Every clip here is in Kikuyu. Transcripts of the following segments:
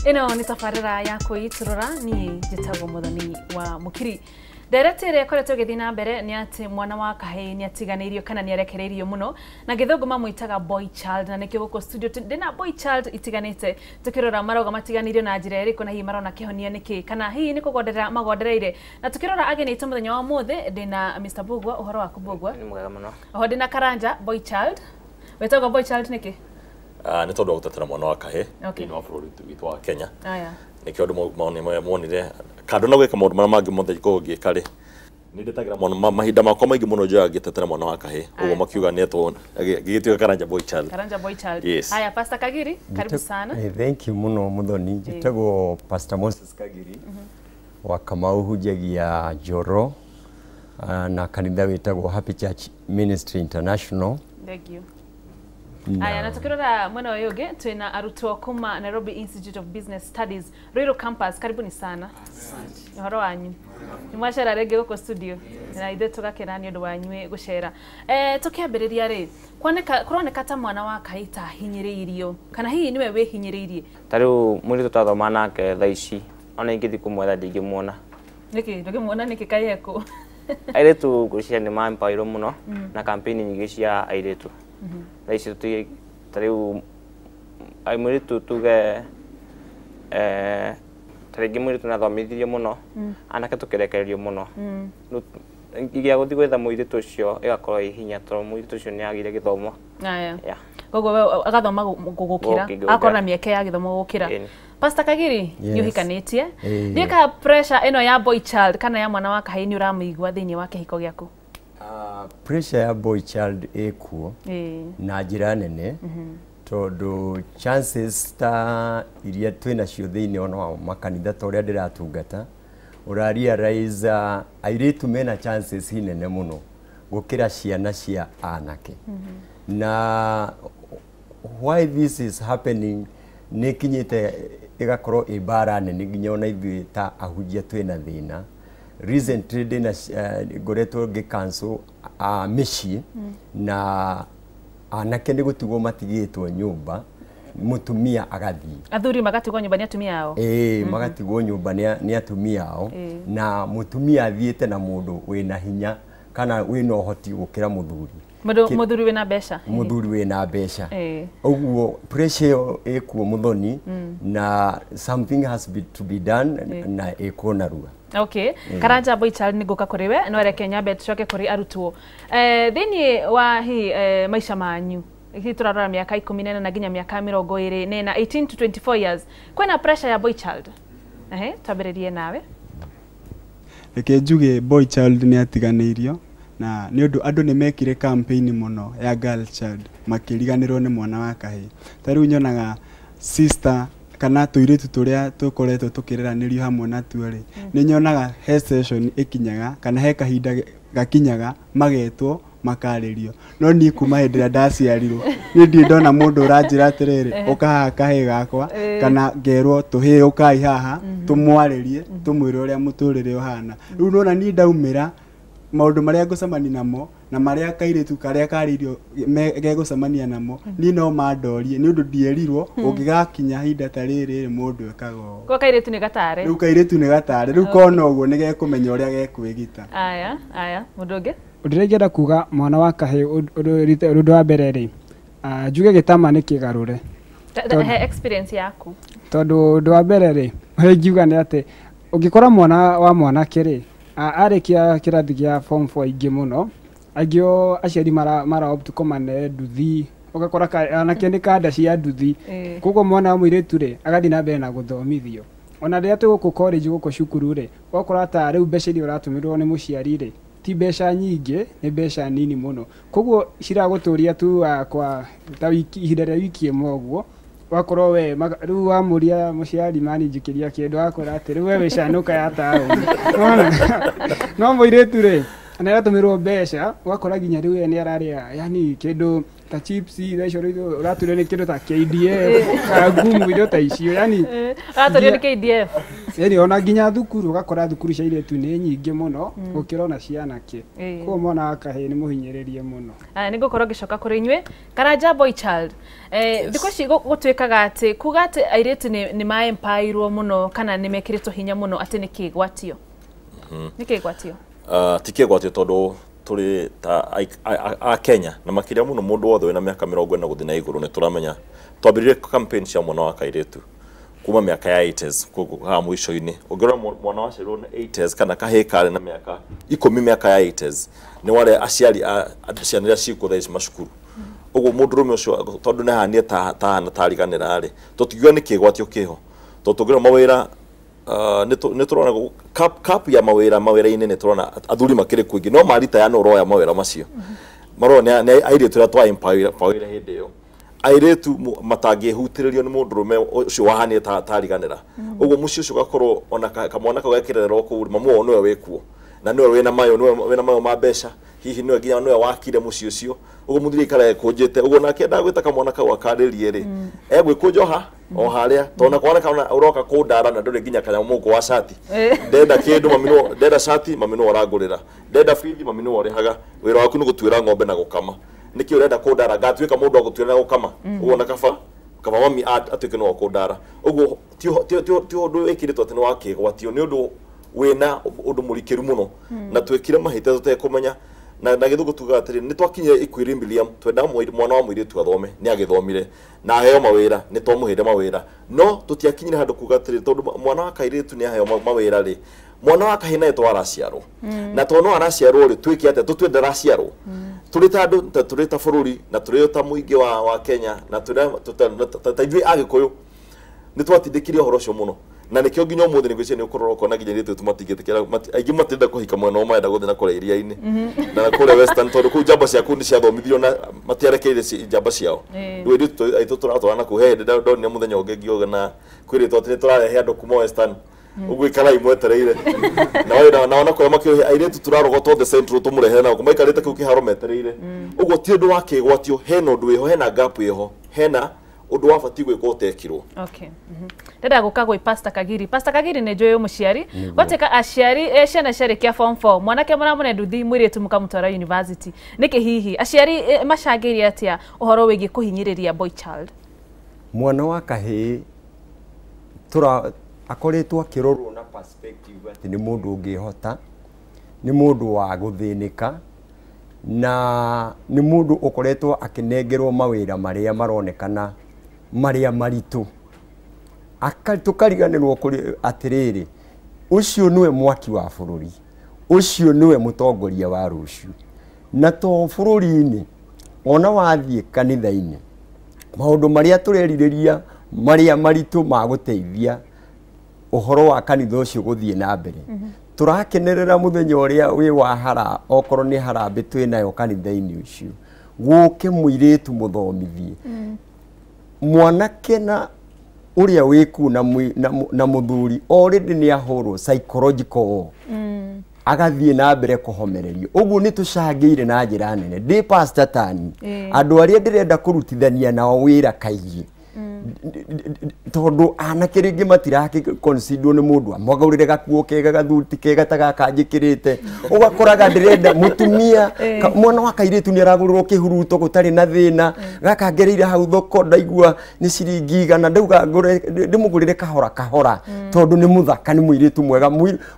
Ĩno nĩ tabarĩra ya kwĩitũrũra. Niĩ njĩtagwo Mũthoni wa Mũkiri. Ndereti ĩrĩa ĩkoretwo ĩgĩthiĩ na mbere nĩ atĩ mwana wa kahĩĩ nĩ atiganĩirio kana nĩ arekereirio mũno, na gĩthũngũ mamwĩtaga boy child, na nĩkĩo gũkũ studio ndĩna boy child itiganĩte, tukĩrora marauga matiganĩirio na njĩra ĩrĩkũ, na hihi marona kĩhonia nĩkĩ, kana hihi nĩ kũgonderera magondereire. Na tukĩrora ageni aitũ mũthenya wa ũmũthĩ, ndĩna Mr. Mbugua. Ũhoro waku, Mbugua? Nĩ mwega mũno. Oho ndĩna Karanja, boy child. Wĩtagwo boy child nĩkĩ? Ah, nĩ tondũ wa gũtetera mwana wa kahĩĩ thĩinĩ wa bũrũri witũ wa Kenya. Aya. Nĩkĩo andũ monire kando na gwĩka maũndũ marĩa mangĩ mothe ngoragwo ngĩka rĩ, nĩ ndetagĩra mwana mahinda makwa maingĩ mũno njoyaga ngĩtetera mwana wa kahĩĩ. Ũguo makiuga nĩetwo gĩgĩtuĩka Karanja boy child. Karanja boy child. Yes. Haya, Pastor Kagiri, karibu sana. Thank you muno, Muthoni. Njĩtagwo Pastor Moses Kagiri wa Kamau, hunjagia Njoro, na kanitha wĩtagwo Happy Church Ministry International. Thank you. Aya, na tukirora mwena ũyũ ũngĩ twĩna arutwo kuma Nairobi Institute of Business Studies, Ruiru Campus. Karibuni sana. Ũhoro wanyu? Nĩ mwacera rĩngĩ gũkũ studio na ithuĩ tũgakena nĩ ũndũ wa inyuĩ gũcera. Tũkĩambĩrĩria rĩ, kuoneka kũroneka ta mwana wa kahĩĩ ta ahinyĩrĩirio, kana hihi nĩwe wĩhinyĩrĩirie? Ta rĩu mũirĩtu twathoma nake thaa ici, ona ingĩthiĩ kũmwetha ndingĩmuona. Nĩkĩ ndũngĩmuona? Nĩkĩ kaĩ ekũ? Airĩtu ngwĩciria nĩ mampairwo mũno na campaign nyingĩ cia airĩtu thaa ici. Tũti ta rĩu mũirĩtu tuge, ta rĩngĩ mũirĩtu nĩathomithirio mũno, anake tũkĩrekererio mũno. Rĩu nginya gũthiĩ gwetha mũirĩtu ũcio ĩgakorwo ĩ hinya, tondũ mũirĩtu ũcio nĩ agĩire gĩthomo. Aya. Yeah. Koguo we agathoma gũgũkĩra, Gũkĩra. Agakorwo na mĩeke ya gĩthomo gũkĩra. Ĩni. Pastor Kagiri, Yes. nĩ ũhikanĩtie. Ĩĩ. Ndiũĩ pressure ĩno ya boy child kana ya mwana wa kahĩĩ nĩ ũramĩigua thĩinĩ wa kĩhiko gĩaku? Pressure ya boy child ĩkuo na njĩra nene, tondũ chances ta iria twĩnacio thĩinĩ ona wa makanitha ta ũrĩa ndĩratungata, ũra realize airĩtu mena chances nene mũno gũkĩra ciana cia anake. Na why this is happening, nĩ kinyĩte ĩgakorwo ĩ mbara nene nginya ona ithuĩ ta ahunjia twĩna thĩna. Recently ndĩna ngoretwo ngĩ cancel mĩciĩ na anake nĩ gũtigwo matigĩtwo nyũmba, mũtumia agathiĩ. Athuri magatigwo nyũmba nĩ atumia ao. Ĩĩ, magatigwo nyũmba nĩ atumia ao, na mũtumia athiĩte na mũndũ wĩna hinya kana wĩna ũhoti gũkĩra mũthuri. Mũndũ mũthuri wĩna mbeca. Mũthuri wĩna mbeca. Ũguo pressure ĩyo ĩkuo, Mũthoni, na something has to be done na ĩkwo narua. Okay, Karanja boy child, nĩ ngũka kũrĩ we, no reke nyambe tũcoke kũrĩ arutwo. Thĩinĩ wa hihi maica manyu, hihi tũrarora mĩaka 14 nginya mĩaka 24, 18 to 24 years, kwĩna pressure ya boy child? Ehe, twambĩrĩrie nawe. Reke njuge boy child nĩ atiganĩirio, na nĩ ũndũ andũ nĩ mekire campaign mũno ya girl child, makĩriganĩrwo nĩ mwana wa kahĩĩ. Ta rĩu nyonaga sister kana tũirĩtu tũrĩa tũkoretwo tũkĩreranĩrio hamwe natuo rĩ, nĩ nyonaga he session ĩkinyaga kana he kahinda gakinyaga magetwo makarĩrio. No niĩ kuma hĩndĩ ĩrĩa ndaciarirwo, niĩ ndirĩ ndona mũndũ ũranjĩra atĩrĩrĩ, ũka haha kahĩĩ gakwa, kana ngerwo tũhĩĩ ũkai haha tũmwarĩrie, tũmwĩre ũrĩa mũtũrĩre ũhana. Rĩu nona niĩ ndaumĩra maũndũ marĩa ngũcemania namo na marĩa kairĩtu karĩa karĩirio gegũcemania namo, niĩ no mandorie, nĩ ũndũ ndierirwo ũngĩgakinya ihinda ta rĩrĩ mũndũ ekaga ũũ. Kwa kairĩtu nĩ gatare. Rĩu kairĩtu nĩ gatarĩ, rĩu kona ũguo nĩ gekũmenya ũrĩa gekwĩgita. Aya, aya, mũndũ ũngĩ? Ũndũ ũrĩa ingĩenda kuga mwana wa kahĩĩ, ũndũ wa mbere rĩ, njuge gĩtama nĩ kĩgarũre. He experience yaku. Tondũ ũndũ wa mbere rĩ, ũrĩa ingiuga nĩ atĩ ũngĩkora mwana wa mwanake rĩ, arĩkia kĩrathi gĩa form 4, aingĩ mũno, aingĩ o aciari mara opt kũmane nduthi, ũgakora anake nĩ kanda cia nduthi. Koguo mwana wa mũirĩtu rĩ, agathiĩ na mbere na gũthomithio. Ona rĩrĩa twĩ gũkũ college, gũkũ cukuru rĩ, ũgakora ta rĩu mbeca iria ũratũmĩrwo nĩ mũciari rĩ, ti mbeca nyingĩ, nĩ mbeca nini mũno. Koguo ciragũtũria tu kwa ta wiki, ihinda rĩa wiki ĩmwe ũguo, wakorwo we rĩu wamũria mũciari mani njikĩria kĩndũ, akora atĩ rĩu we wĩ canũka ya taũni. Nĩwona? No mũirĩtu rĩ, nĩ aratũmĩrwo mbeca, ũgakora nginya rĩu we nĩ ararĩa yani kĩndũ. Ta chips thaa icio ũraturio nĩ kĩndũ ta KDF kana ngumu indo ta icio yani Ũraturio nĩ KDF. Yani ona nginya thukuru ũgakora thukuru cia airĩtu nĩ nyingĩ mũno gũkĩra ona cia anake. Koguo mwana wa kahĩĩ nĩ mũhinyĩrĩrie mũno. Nĩ ngũkorwo ngĩcoka kũrĩ inyuĩ. Karanja boy child, thikũ ici gũtuĩkaga atĩ kuga atĩ airĩtu nĩ ma-empowerwo mũno kana nĩ mekĩrĩtwo hinya mũno atĩ nĩ kĩgwatio. Nĩ kĩgwatio? Ti kĩgwatio tondũ tũrĩ ta a Kenya na makĩria mũno mũndũ wothe wĩna mĩaka 40 gũthiĩ na igũrũ nĩ tũramenya twambĩrĩrie campaign cia mwana wa kairĩtu kuma mĩaka ya 80s haha mũico-inĩ. Ũngĩrora mwana waciarirwo na 80s kana kahĩĩ karĩ na mĩaka 10 mĩaka ya 80s nĩ wale aciari a ciana iria ciĩkuo thaa ici macukuru. Ũguo mũndũrũme ũcio tondũ nĩ ahanie ta tariganĩra rĩ, tũtingiuga nĩ kĩgwatio kĩho tondũ tũngĩrora mawĩra nĩ tũrona cap ya mawĩra mawĩra-inĩ nĩ tũrona athuri makĩrĩ kuo no marita ya no ũroya mawĩra macio marona nĩ airĩtu arĩa twa empower hĩndĩ ĩyo airĩtu matangĩhutĩrĩrio nĩ mũndũrũme ũcio wahanie tariganĩra. Ũguo mũciĩ ũcio ũgakorwo ona kamwana kau gekĩrererwo kũu mamu wao nĩwe wĩkuo na nĩwe wĩna mayo, nĩwe wĩna mayo ma mbeca, hihi nĩwe nginya nĩwe wakire mũciĩ ũcio. Ũguo mũthuri aikara ekũnjĩte ũguo nake endaga gwĩta kamwana kau akarĩrie rĩ egwĩkũnja ha o harĩa tondũ na kwana kana ũroka kũndara na ndũrĩ nginya kanyamũ mũhuko wa cati. Ndenda kĩndũ mami nĩwe, ndenda cati mami nĩwe ũrangũrĩra, ndenda bithi mami nĩwe ũrĩhaga, wĩra waku nĩ gũtuĩra ng'ombe na gũkama. Nĩkĩ ũrenda kũndara ngatuĩka mũndũ wa gũtuĩra na gũkama? Ũguo na kaba mami atuĩke nĩwe ũkũndara. Ũguo ti ũndũ wĩkĩrĩtwo atĩ nĩ wa kĩgwatio, nĩ ũndũ wĩna ũndũ mũrikĩru mũno na twĩkire mahĩtia tũtekũmenya. Na gĩthũngũ tugaga atĩrĩ nĩ twakinyire equilibrium, twendaga mwana wa mũirĩtu athome nĩ agĩthomire na aheo mawĩra nĩ twamũheire mawĩra, no tũtiakinyire handũ kuga atĩrĩ tondũ mwana wa kairĩtu nĩ aheo mawĩra rĩ, mwana wa kahĩĩ naye to araciarwo na to no araciarwo rĩ twĩke atĩa tũtue ndaraciarwo. Tũrĩ ta andũ tũrĩ ta bũrũri na tũrĩ ta mũingĩ wa Kenya na tũrĩ ta ithuĩ Agĩkũyũ nĩ twatindĩkire ũhoro ũcio mũno na nĩkĩo nginya ũmũthĩ nĩ ngwĩciria nĩ ũkũrora ũkona nginya airĩtu aitũ matingĩtĩkĩra aingĩ matirenda kũhika mwena ũmwe marenda gũthiĩ na kũrĩa iria-inĩ na kũrĩa Western tondũ kũu njamba cia kũu nĩ ciathomithirio na matiarekeire njamba ciao. Rĩu airĩtu aitũ tũratwarana kũu he hĩndĩ ndonire mũthenya ũngĩ ngiuga na kwĩrĩtwo atĩ nĩ tũrarehe andũ kuma Western ũguo ikarai mwetereire na ona kũrĩa makĩohe airĩtu tũrarogota othe Central tũmũrehere nao maikarĩte kũu kĩharo metereire. Ũguo ti ũndũ wa kĩgwatio, hena ũndũ wĩho, hena gap ĩho, hena ũndũ wabatiĩ gwĩkwo ũtekirwo. Okay. Ndĩrenda gũka gwĩ Pastor Kagiri. Pastor Kagiri nĩ njũĩ mũciari. Gwatuĩka aciari ciana ciarĩkia form 4 mwanake mũramũne nduthi mũirĩtu mũkamũtwara university. Nĩkĩ hihi aciari macangĩire atĩa ũhoro wĩgiĩ kũhinyĩrĩria boy child? Mwana wa kahĩĩ tũra akoretwo akĩrorwo na perspective atĩ nĩ mũndũ ũngĩhota, nĩ mũndũ wa gũthĩnĩka na nĩ mũndũ ũkoretwo akĩnengerwo mawĩra marĩa maronekana marĩa maritũ. Tũkariganĩrwo kũrĩ atĩrĩrĩ ũcio nĩwe mwaki wa bũrũri, ũcio nĩwe mũtongoria wa rũciũ. Na to bũrũri-inĩ ona wathiĩ kanitha-inĩ maũndũ marĩa tũrerirĩria marĩa maritũ ma gũteithia ũhoro wa kanitha ũcio gũthiĩ na mbere. Tũrakenerera mũthenya ũrĩa wĩ wa hara okorwo nĩ harambĩ twĩ nayo kanitha-inĩ ũcio gũke mũirĩtu mũthomithie mwanake na ũrĩa wĩkuo na mũthuri already nĩ ahũrwo psychological war agathiĩ na mbere kũhomererio. Ũguo nĩ tũcangĩire na njĩra nene. Ndĩ pastor tani andũ arĩa ndĩrenda kũrutithania nao wĩra kaingĩ tondũ anake rĩngĩ matirakĩ consider nĩ mũndũ amwagũrĩre gakuo kega gathuti kega ta gaka njĩkĩrĩte ũgakoraga ndĩrenda mũtumia mwana wa kairĩtu nĩ aragũrĩrwo kĩhuruto gũtarĩ na thĩna gaka ngereire hau thoko ndaigua nĩ ciringi 100 ndauga ndĩmũgũrĩre kahora kahora tondũ nĩ mũthaka nĩ mũirĩtu mwega.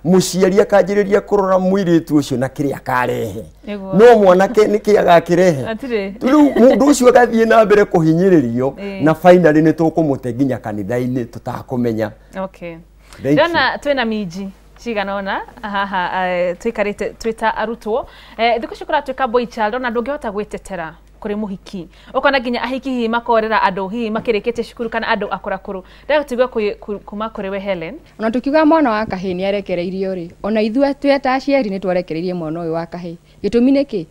Mũciari akanjĩrĩria kũrora mũirĩtu ũcio na kĩrĩa akarehe no mwanake nĩkĩ agakĩrehe. Rĩu mũndũ ũcio agathiĩ na mbere kũhinyĩrĩrio na finally nĩ tũkũmũte nginya kanitha-inĩ tũtakũmenya. Okay. Ndĩrona twĩna minji cigana ũna haha tũikarĩte twĩ ta arutwo. Thikũ ici kũratuĩka boy child ona ndũngĩhota gwĩtetera kũrĩ mũhiki ũkona nginya ahiki hihi makorera andũ hihi makĩrĩkĩtie cukuru kana andũ akũrakũrũ. Ndĩrenda tũigue kuma kũrĩ we Helen. Ona tũkiuga mwana wa kahĩĩ nĩ arekereirio rĩ, ona ithuĩ twĩ ta aciari nĩ twarekereirie mwana ũyũ wa kahĩĩ. Gĩtũmi nĩ kĩ?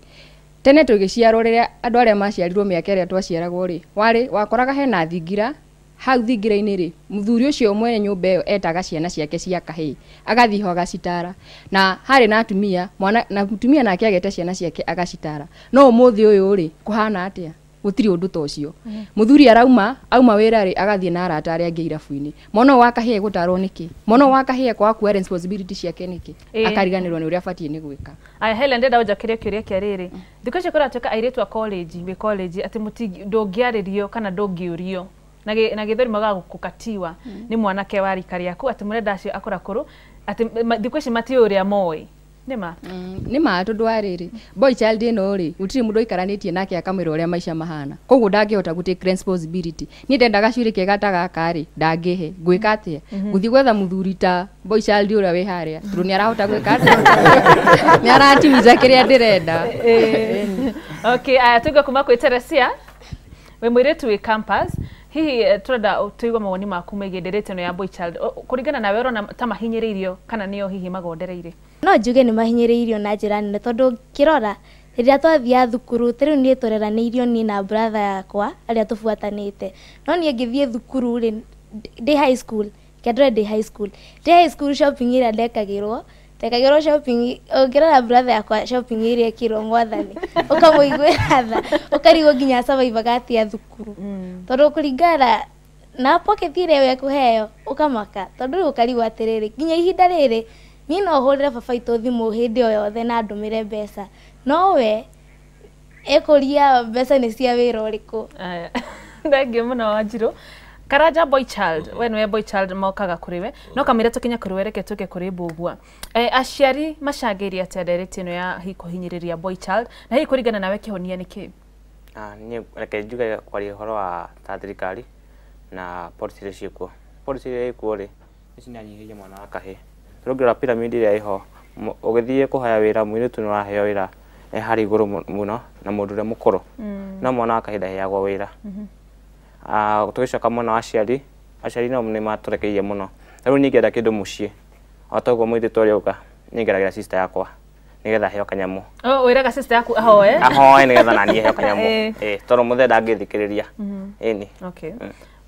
Tene tũgĩciarwo rĩrĩa andũ arĩa maciarirwo mĩaka ĩrĩa twaciaragwo rĩ, warĩ wakoraga hena thingira hau thingira-inĩ rĩ, mũthuri ũcio mwene nyũmba ĩyo etaga ciana ciake cia kahĩĩ agathiĩ ho agacitara, na harĩ na atumia mwana na mũtumia nake ageta ciana ciake agacitara. No ũmũthĩ ũyũ rĩ kũhana atĩa? Gũtirĩ ũndũ ta ũcio. Mũthuri arauma auma wĩra rĩ, agathiĩ na arata arĩa angĩ irabu-inĩ. Mwana ũyũ wa kahĩĩ gũtarwo nĩkĩ? Mwana ũyũ wa kahĩĩ kwaga kuoya responsibility ciake nĩkĩ? Akariganĩrwo nĩ ũrĩa abatiĩ nĩ gwĩka. Aya, Helen, ndenda ũnjokerie kĩũria kĩa rĩrĩ. Thikũ ici kũratuĩka airĩtu a college, wĩ college atĩ ndũngĩarĩrio kana ndũngĩũrio na gĩthweri magaga gũkatiwa nĩ mwanake wa rika rĩaku, atĩ mũrenda acio akũrakũrũ atĩ thikũ ici matiũĩ ũrĩa moĩ. Nĩ ma? Nĩ ma, tondũ wa rĩrĩ, boy child ĩno rĩ, gũtirĩ mũndũ aikaranĩtie nake akamwĩra ũrĩa maica mahana, koguo ndangĩhota gũ take responsibility. Niĩ ndenda gacuĩrĩ kega ta gaka rĩ, ndangĩhe, ngwĩka atĩa? Ngũthiĩ gwetha mũthuri ta boy child ũrĩa wĩ harĩa, tondũ nĩ arahota gwĩka atĩa, nĩ aratimiza kĩrĩa ndĩrenda. Okay, aya, tuge kuma kwĩ Teresia, wĩ mũirĩtu wĩ campus, hihi tũrenda tũigue mawoni maku megiĩ ndereti ĩno ya boy child. Kũringana nawe, ũrona ta mahinyĩrĩirio kana nĩo hihi magondereire? No njuge nĩ mahinyĩrĩirio na njĩra nene, tondũ ngĩrora rĩrĩa twathiaga thukuru, ta rĩu niĩ tũreranĩirio niĩ na brother yakwa arĩa tũbuatanĩte, no niĩ ngĩthiĩ thukuru rĩ, ndĩ high school, kĩandore ndĩ high school, ndĩ high school, shopping ĩrĩa ndekagĩrwo shopping, ũngĩrora brother yakwa, shopping ĩrĩa ĩkĩrwo, mwathani, ũkamũiguĩra tha, ũkarigwo nginya survivaga atĩa thukuru, tondũ kũringana na pocket ĩrĩa we kũheo, ũkamaka, tondũ rĩu ũkarigwo atĩrĩrĩ, nginya ihinda rĩrĩ niĩ no hũrĩre baba witũ thimũ hĩndĩ o yothe na ndũmĩre mbeca, no we ekũria mbeca nĩ cia wĩra ũrĩkũ. Aya, thengiũ mũno, Wanjirũ. Karanja, boy child, we nĩwe boy child mokaga kũrĩ we, no kamũira tũkinye kũrĩ we, reke tũke kũrĩ Mbũgua. Aciari macangĩire atĩa ndereti ĩno ya hihi kũhinyĩrĩria boy child, na hihi kũringana nawe kĩhonia nĩ kĩ? Niĩ reke njuge kwaria ũhoro wa ta thirikari na policy iria ciĩkuo. Policy iria ĩkuo rĩ, nĩ cinanyihĩria mwana wa kahĩĩ, tondũ ũngĩrora pyramid ĩrĩa ĩho, ũgĩthiĩ kũhaya wĩra, mũirĩtu nĩ ũraheo wĩra e harĩa igũrũ mũno na mũndũ ũrĩa mũkũrũ, no mwana wa kahĩĩ ndaheagwo wĩra. Tũgĩcoka mwena wa aciari, aciari nao nĩ matũrekeirie mũno. Ta rĩu niĩ ingĩenda kĩndũ mũciĩ, o ta ũguo mũirĩtu ũrĩa auga, niĩ ngeragĩra sister yakwa nĩgetha heo kanyamũ. Oh, wĩraga sister yaku ahoe? Ahoe nĩgetha naniĩ heo kanyamũ. Tondũ mũthee ndangĩthikĩrĩria. Ĩni. Okay.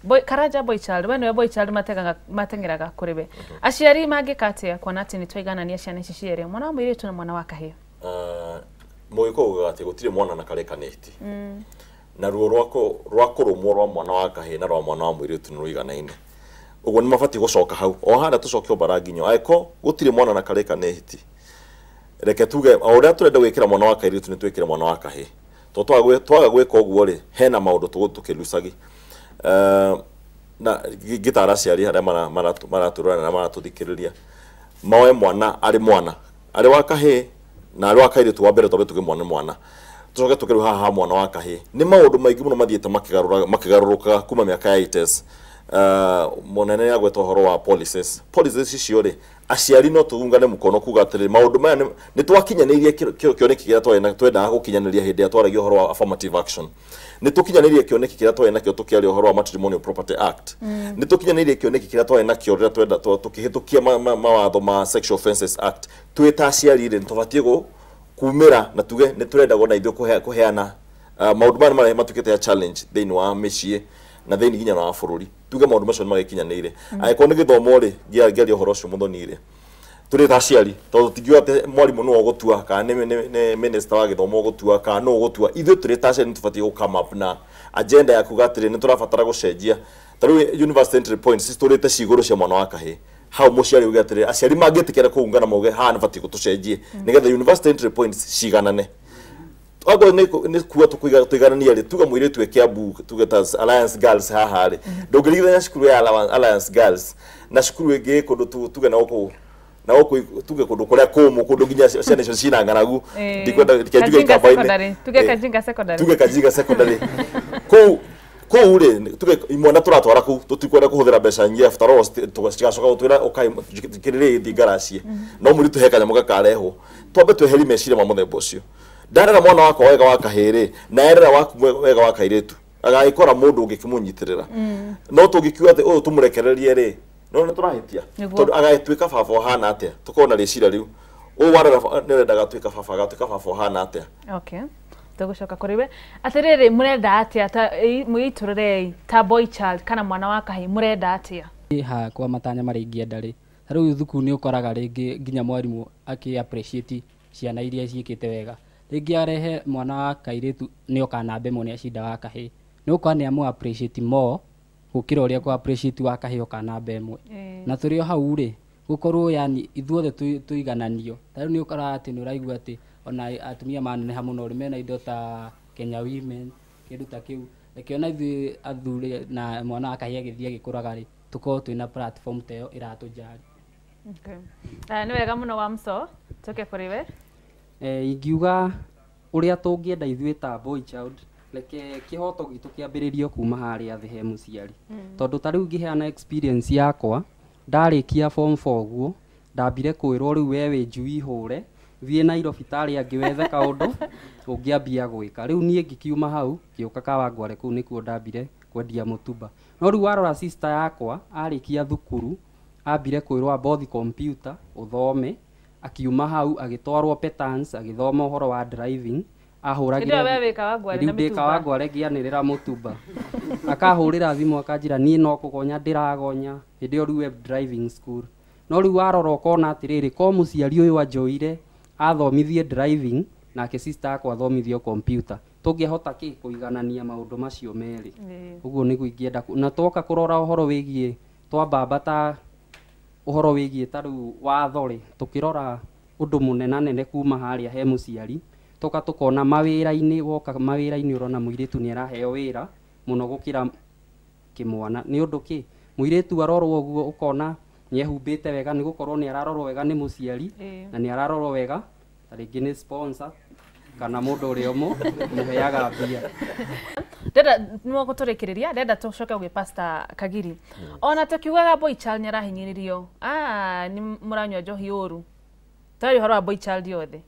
Boy, Karanja, boy child, we nĩwe boy child mategaga mateng'eraga kũrĩ we. Aciari mangĩka atĩa kuona atĩ nĩ twaiganania ciana ici cierĩ, mwana wa mũirĩtu na mwana wa kahĩĩ? Mũgĩkũyũ ugaga atĩ gũtirĩ mwana na kareka nĩ hiti, na ruo rwa kũrũmwo rwa mwana wa kahĩĩ na rwa mwana wa mũirĩtu nĩ rũiganaine. Ũguo nĩ mabatiĩ gũcoka hau o harĩa tũcoke mbara nginyo. Angĩkorwo gũtirĩ mwana na kareka nĩ hiti, reke tuge o ũrĩa tũrenda gwĩkĩra mwana wa kairĩtu nĩ twĩkĩre mwana wa kahĩĩ, tondũ twaga gwĩka ũguo rĩ, hena maũndũ tũgũthiĩ tũkĩlucagi. Na ngĩtara aciari arĩa maratũrora na maratũthikĩrĩria, moe mwana arĩ mwana, arĩ wa kahĩĩ na arĩ wa kairĩtu. Wa mbere twambe tuge mwana nĩ mwana, tũcoke tũke rĩu haha ha mwana wa kahĩĩ. Nĩ maũndũ maingĩ mũno mathiĩte makĩgarũrũkaga kuma mĩaka ya 80s. Mũnene nĩ agweta ũhoro wa policies. Policies icio rĩ, aciari no tũungane mũkono kuga atĩrĩrĩ, maũndũ maya nĩ twakinyanĩirie kĩoneki kĩrĩa twarĩ na twendaga gũkinyanĩria hĩndĩ ĩrĩa twaragia ũhoro wa affirmative action. Nĩ tũkinyanĩirie kĩoneki kĩrĩa twarĩ nakĩo tũkĩaria ũhoro wa Matrimonial Property Act. Nĩ tũkinyanĩirie kĩoneki kĩrĩa twarĩ nakĩo rĩrĩa twenda tũkĩhĩtũkia mawatho ma Sexual Offences Act. Twĩ ta aciari rĩ, nĩ tũbatiĩ kumĩra na tuge nĩ tũrenda na ithuĩ kũheana maũndũ maya nĩ matuĩkĩte ya challenge thĩinĩ wa mĩciĩ na thĩinĩ nginya wa bũrũri. Tuge maũndũ macio nĩ magĩkinyanĩire. Angĩkorwo nĩ gĩthomo rĩ, ngĩaria ũhoro ũcio mũthoni rĩ, tũrĩ ta aciari, tondũ tingiuga atĩ mwarimũ nĩwe ũgũtua kana nĩ minister wa gĩthomo ũgũtua kana nũ ũgũtua, ithuĩ tũrĩ ta aciari nĩ tũbatiĩ gũ come up na agenda ya kuga atĩrĩ, nĩ tũrabatara gũcenjia. Ta rĩu university entry points citũrĩte ci igũrũ cia mwana wa kahĩĩ. Hau mũciari uge atĩrĩ, aciari mangĩtĩkĩra kũungana mauge haha nĩ batiĩ tũcenjie nĩgetha university entry points ciganane. Okorwo nĩ kuga tũigananie rĩ, tuge mũirĩtu e Kiambu, tuge ta Alliance Girls haha rĩ, ndũngĩringithania cukuru ya Alliance Girls na cukuru ĩngĩ kũndũ tuge na gũkũ, tuge kũndũ kũrĩa kũmũ, kũndũ nginya ciana icio cina ng'aragu. Ndikwenda reke njuge Kajinga ikamba-inĩ. Secondary. Tuge Kajinga Secondary. Tuge Kajinga Secondary kũu rĩ, tuge imwana tũratwara kũu, tũtikwenda kũhũthĩra mbeca nyingĩ. After all, citigacoka gũtwĩra ũkai kĩrĩrĩ thiĩ ngaracie, no mũritũ he kanyamũ gakarehwo. Twambe tweherie meciria ma mũthemba ũcio. Ndarera mwana wakwa wega wa kahĩĩ rĩ, na erera waku wega wa kairĩtu, agagĩkora mũndũ ũngĩkĩmũnyitĩrĩra. No tũngĩkiuga atĩ ũyũ tũmũrekererie rĩ, no nĩ tũrahĩtia, tondũ agagĩtuĩka baba ũhana atĩa? Tũkorwo na rĩciria rĩu, ũyũ warera nĩ ũrenda agatuĩka baba, agatuĩka baba ũhana atĩa? Okay, tũgũcoka kũrĩ we. Atĩrĩrĩ, mũrenda atĩa ta mwĩitũrũrei ta boy child kana mwana wa kahĩĩ, mũrenda atĩa? Hakwa matanya marĩa ingĩenda rĩ, ta rĩu thukuru nĩ ũkoraga rĩngĩ nginya mwarimũ akĩ appreciate ciana iria ciĩkĩte wega. Rĩngĩ arehe mwana wa kairĩtu nĩ oka namba ĩmwe nĩ acinda wa kahĩĩ, nĩ gũkorwo nĩ amũ appreciate more gũkĩra ũrĩa kũ appreciate wa kahĩĩ oka namba ĩmwe. Na tũrĩ o hau rĩ, gũkorwo yani ithuothe tũigananio. Ta rĩu nĩ ũkoraga atĩ nĩ ũraigua atĩ ona atumia maneneha mũno rĩ, mena indo ta Kenya Women, kĩndũ ta kĩu. Reke ona ithuĩ athuri na mwana wa kahĩĩ agĩthiĩ agĩkũraga rĩ, tũkorwo twĩna platform ta ĩyo ĩratũjali. Okay. Nĩ wega mũno wa mso tũke kũrĩ we. Ingiuga ũrĩa tũngĩenda ithuĩ ta boy child, reke kĩhoto gitũ kĩambĩrĩrio kuma harĩa thĩ he mũciari. Tondũ ta rĩu ngĩheana experience yakwa, ndarĩkia form 4 ũguo, ndambire kwĩrwo rĩu we wĩ njui hũre, thiĩ Nairobi tarĩ angĩ wethe kaũndũ ũngĩambia gwĩka. Rĩu niĩ ngĩkiuma hau, ngĩũka Kawangware kũu nĩkuo ndambire kwendia mũtumba. No rĩu warora sister yakwa arĩkia thukuru, ambire kwĩrwo ambothi computer ũthome, akiuma hau agĩtwarwo Petans agĩthoma ũhoro wa driving, ahũragĩra Hĩndĩ ĩyo we wĩ Kawangware na rĩu ndĩ mĩtumba. Kawangware ngĩanĩrĩra mũtumba. Akahũrĩra thimũ akanjĩra niĩ no kũgonya ndĩragonya, hĩndĩ ĩyo rĩu we driving school. No rĩu warora ũkona atĩrĩrĩ, ko mũciari ũyũ anjoire athomithie driving nake sister yakwa athomithio computer, tũngĩhota kĩ kũiganania maũndũ macio merĩ. Ũguo nĩguo ingĩenda na twoka kũrora ũhoro wĩgiĩ twambamba ta ũhoro wĩgiĩ ta rĩu watho rĩ, tũkĩrora ũndũ mũnenanene kuma harĩa he mũciari, toka tũkona mawĩra-inĩ, woka mawĩra-inĩ ũrona mũirĩtu nĩ araheo wĩra mũno gũkĩra kĩmwana. Nĩ ũndũ kĩ mũirĩtu arorwo ũguo ũkona nĩ ehumbĩte wega, nĩ gũkorwo nĩ ararorwo wega nĩ mũciari na nĩ ararorwo wega ta rĩngĩ nĩ sponsor kana mũndũ ũrĩa ũmũheaga mbia. Ndenda nĩguo gũtũrĩkĩrĩria, ndenda tũcoke gwĩ Pastor Kagiri. Ona tũkiugaga boy child nĩ arahinyĩrĩrio, nĩ mũranyua njohi ũru, twarĩ ũhoro wa boy child yothe.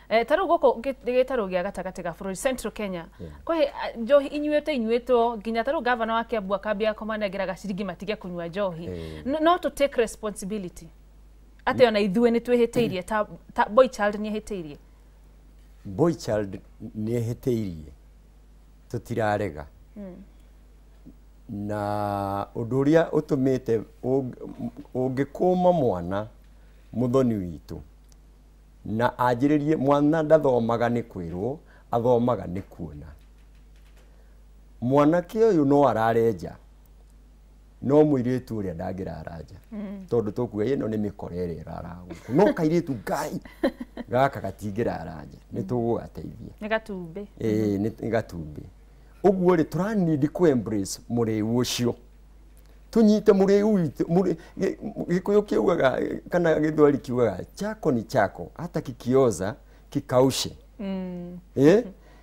Ta rĩu gũkũ gĩtarũ gĩa gatagatĩ ga bũrũri Central Kenya, kwĩ njohi inyuĩte inyuĩtwo nginya ta rĩu gavana wa Kiambu akambia kũmanengera gaciringi matige kũnyua njohi. No to take responsibility atĩ ona ithuĩ nĩ twĩhĩtĩirie, ta boy child nĩ ehĩtĩirie. Boy child nĩ ehĩtĩirie, tũtirarega. Na ũndũ ũrĩa ũtũmĩte ũngĩkũma mwana mũthoni witũ na anjĩrĩrie, mwana ndathomaga nĩ kwĩrwo, athomaga nĩ kuona. Mwanake ũyũ no arare nja, no mũirĩtu ũrĩa ndangĩrara nja, tondũ tũkuga ĩno nĩ mĩkora ĩrĩa ĩrara gũkũ, no kairĩtu ngai gaka gatingĩrara nja, nĩ tũgũgateithia. Nĩ gatumbĩ. Ĩĩ, nĩ gatumbĩ. Ũguo rĩ, tũranindi kũ embrace mũrĩu ũcio, tũnyite mũrĩu witũ. Gĩkũyũ kiugaga kana Gĩthweri kiugaga chako ni chako hata kikioza kikaushe.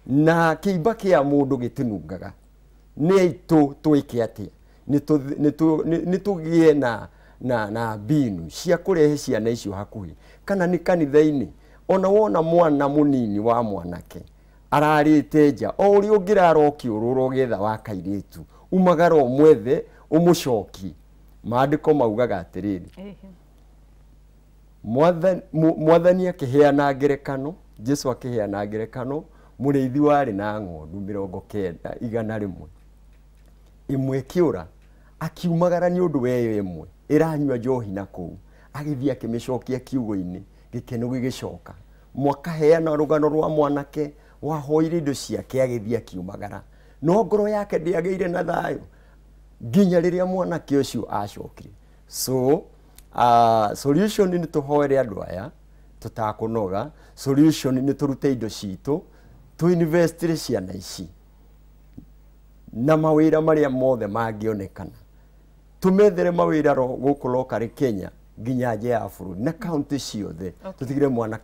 Na kĩimba kĩa mũndũ gĩtinungaga. Nĩ aitũ twĩke atĩa? Nĩ tũgĩe na mbinu cia kũrehe ciana icio hakuhĩ, kana nĩ kanitha-inĩ. Ona wona mwana mũnini wa mwanake ararĩte nja, o ũrĩa ũngĩrara ũkĩũrũra ũgĩetha wa kairĩtu, umagara ũmwethe ũmũcokie. Maandĩko maugaga atĩrĩrĩ, mwathani akĩheana ngerekano, Jesu akĩheana ngerekano, mũrĩithi warĩ na ng'ondu 90 100, ĩmwe ĩkĩũra, akiumagara nĩ ũndũ wa ĩyo ĩmwe ĩranyua njohi na kũu, agĩthiĩ akĩmĩcokia kiugũ-inĩ, gĩkeno gĩgĩcoka. Mwakaheana rũgano rwa mwanake wahoire indo ciake agĩthiĩ akiumagara, no ngoro yake ndĩagĩire na thayũ nginya rĩrĩa mwanake ũcio acokire. So solution nĩ tũhoere andũ aya tũtakũnoga, solution nĩ tũrute indo citũ tũ investire ciana ici na mawĩra marĩa mothe mangĩonekana, tũmethere mawĩra gũkũ locally Kenya nginya nja ya bũrũri na county ciothe, tũtigire mwana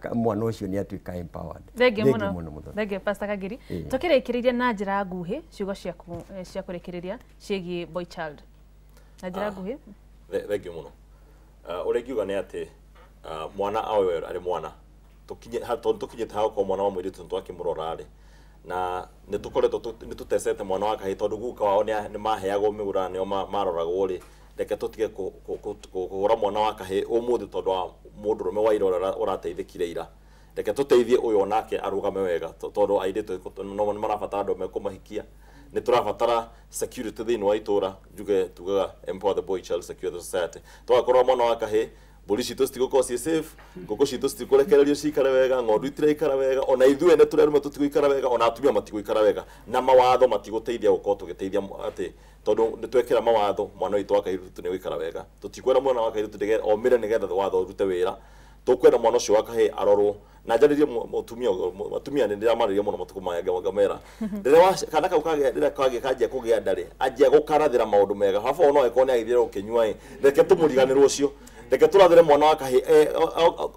ũcio nĩ atuĩka empowered. Thengiũ mũno. Thengiũ Pastor Kagiri. Tũkĩrĩkĩrĩria na njĩra nguhĩ ciugo ciaku cia kũrĩkĩrĩria ciĩgiĩ boy child na njĩra nguhĩ. Thengiũ mũno. Ũrĩa ingiuga nĩ atĩ mwana awe arĩ mwana, tondũ tũkinyĩte hau kwa mwana wa mũirĩtu nĩtwakĩmũrora rĩ, na nĩ tũkoretwo nĩ tũtecete mwana wa kahĩĩ tondũ guka wao nĩ maheagwo mĩgũra nĩo maroragwo rĩ, reke tũtige kũhũra mwana wa kahĩĩ ũmũthĩ tondũ wa mũndũrũme wa ira ũrĩa ũrateithĩkire ira. Reke tũteithie ũyũ onake arũgame wega, tondũ airĩtu no nĩ marabatara andũ mekũmahikia. Nĩ tũrabatara security thĩinĩ wa itũra, njuge tugaga empower the boy child, secure the society. Tũgakorwo mwana wa kahĩĩ Mbũri citũ citigũkorwo ciĩ safe, ngũkũ citũ citikũrekererio cikare wega, ng'ondu itiraikara wega, ona ithuĩ ene tũrĩ arũme tũtigũikara wega, ona atumia matigũikara wega, na mawatho matigũteithia gũkorwo tũgĩteithia atĩ tondũ nĩ twekĩra mawatho mwana witũ wa kairĩtu nĩ gũikara wega. Tũtikwenda mwana wa kairĩtu omĩre nĩgetha watho ũrute wĩra. Tũkwenda mwana ũcio wa kahĩĩ arorwo na njarĩrie mũtumia atumia nĩ ndĩramarĩria mũno matukũ maya ngamera rĩrĩa kana kau kagĩa rĩrĩa kagĩa kanjia kũgĩa nda rĩ, anjia gũkarathĩra maũndũ mega. Baba ona angĩkorwo nĩ agĩthiĩ gũkĩnyua ĩ, reke tũmũriganĩrwo ũcio, reke tũrathĩre mwana wa kahĩĩ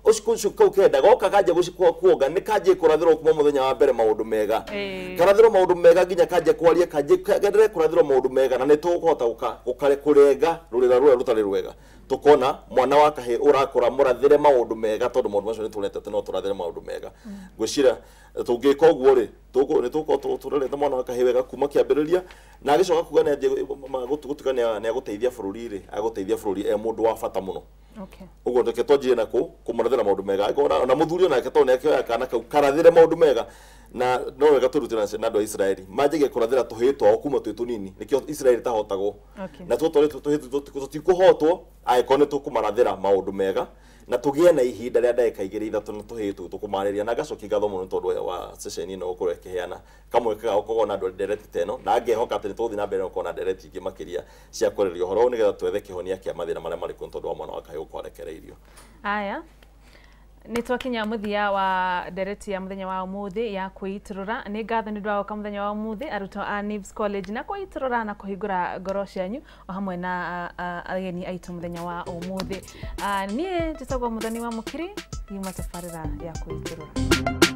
ũcio kau kenda goka kanjia kuonga nĩ kanjie kũrathĩrwo kuma mũthenya wa mbere maũndũ mega, karathĩrwo maũndũ mega nginya kanjia kwaria, kanjie kenderee kũrathĩrwo maũndũ mega, na nĩ tũkũhota kũrenga rũrĩra rũrĩa rũtarĩ rwega. Tukona mwana wa kahĩĩ ũrakũra mũrathĩre maũndũ mega, tondũ maũndũ macio nĩ tũrete no tũrathĩre maũndũ mega. Ngwĩciria tũngĩka ũguo rĩ, nĩ tũgũkorwo tũrerete mwana wa kahĩĩ wega kuma kĩambĩrĩria, na agĩcoka kuga gũtuĩka nĩ agũteithia bũrũri rĩ, agũteithia bũrũri e mũndũ wa bata mũno. Ũguo reke twanjie na kũmũrathĩra maũndũ mega. Angĩkorwo ona mũthuri onake tondũ nĩ akĩoya kana kau karathĩre maũndũ mega, na no wega tũrute na andũ a Israeli manjagie kũrathĩra tũhĩĩ twao kuma twĩ tũnini, nĩkĩo Israeli tahotagwo. Na tũtũ tũhĩĩ tũtikũhotwo angĩkorwo nĩ tũkũmarathĩra maũndũ mega, na tũgĩe na ihinda rĩa ndagĩka igĩrĩ ithatũ na tũhĩĩ tũu tũkũmarĩria. Na ngacokia ngatho mũno tondũ wa session ĩno gũkorwo ĩkĩheana kamweke ga gũkorwo na ndereti ta ĩno, na ngehoka atĩ nĩ tũgũthiĩ na mbere gũkorwo na ndereti ingĩ makĩria cia kwarĩrĩria ũhoro ũyũ nĩgetha twethe kĩhonia kĩa mathĩna marĩa marĩ kuo tondũ wa mwana wa kahĩĩ gũkorwo arekereirio. Aya, nĩ twakinya mũthia wa ndereti ya mũthenya wa ũmũthĩ ya kwĩitũrũra. Nĩ ngatho nĩ ũndũ wa gũka mũthenya wa ũmũthĩ arutwo a Nibs College na kwĩitũrũra na kũhingũra ngoro cianyu o hamwe na ageni aitũ mũthenya wa ũmũthĩ. Niĩ njĩtagwo Mũthoni wa Mũkiri, yuma tabarĩra ya kwĩitũrũra.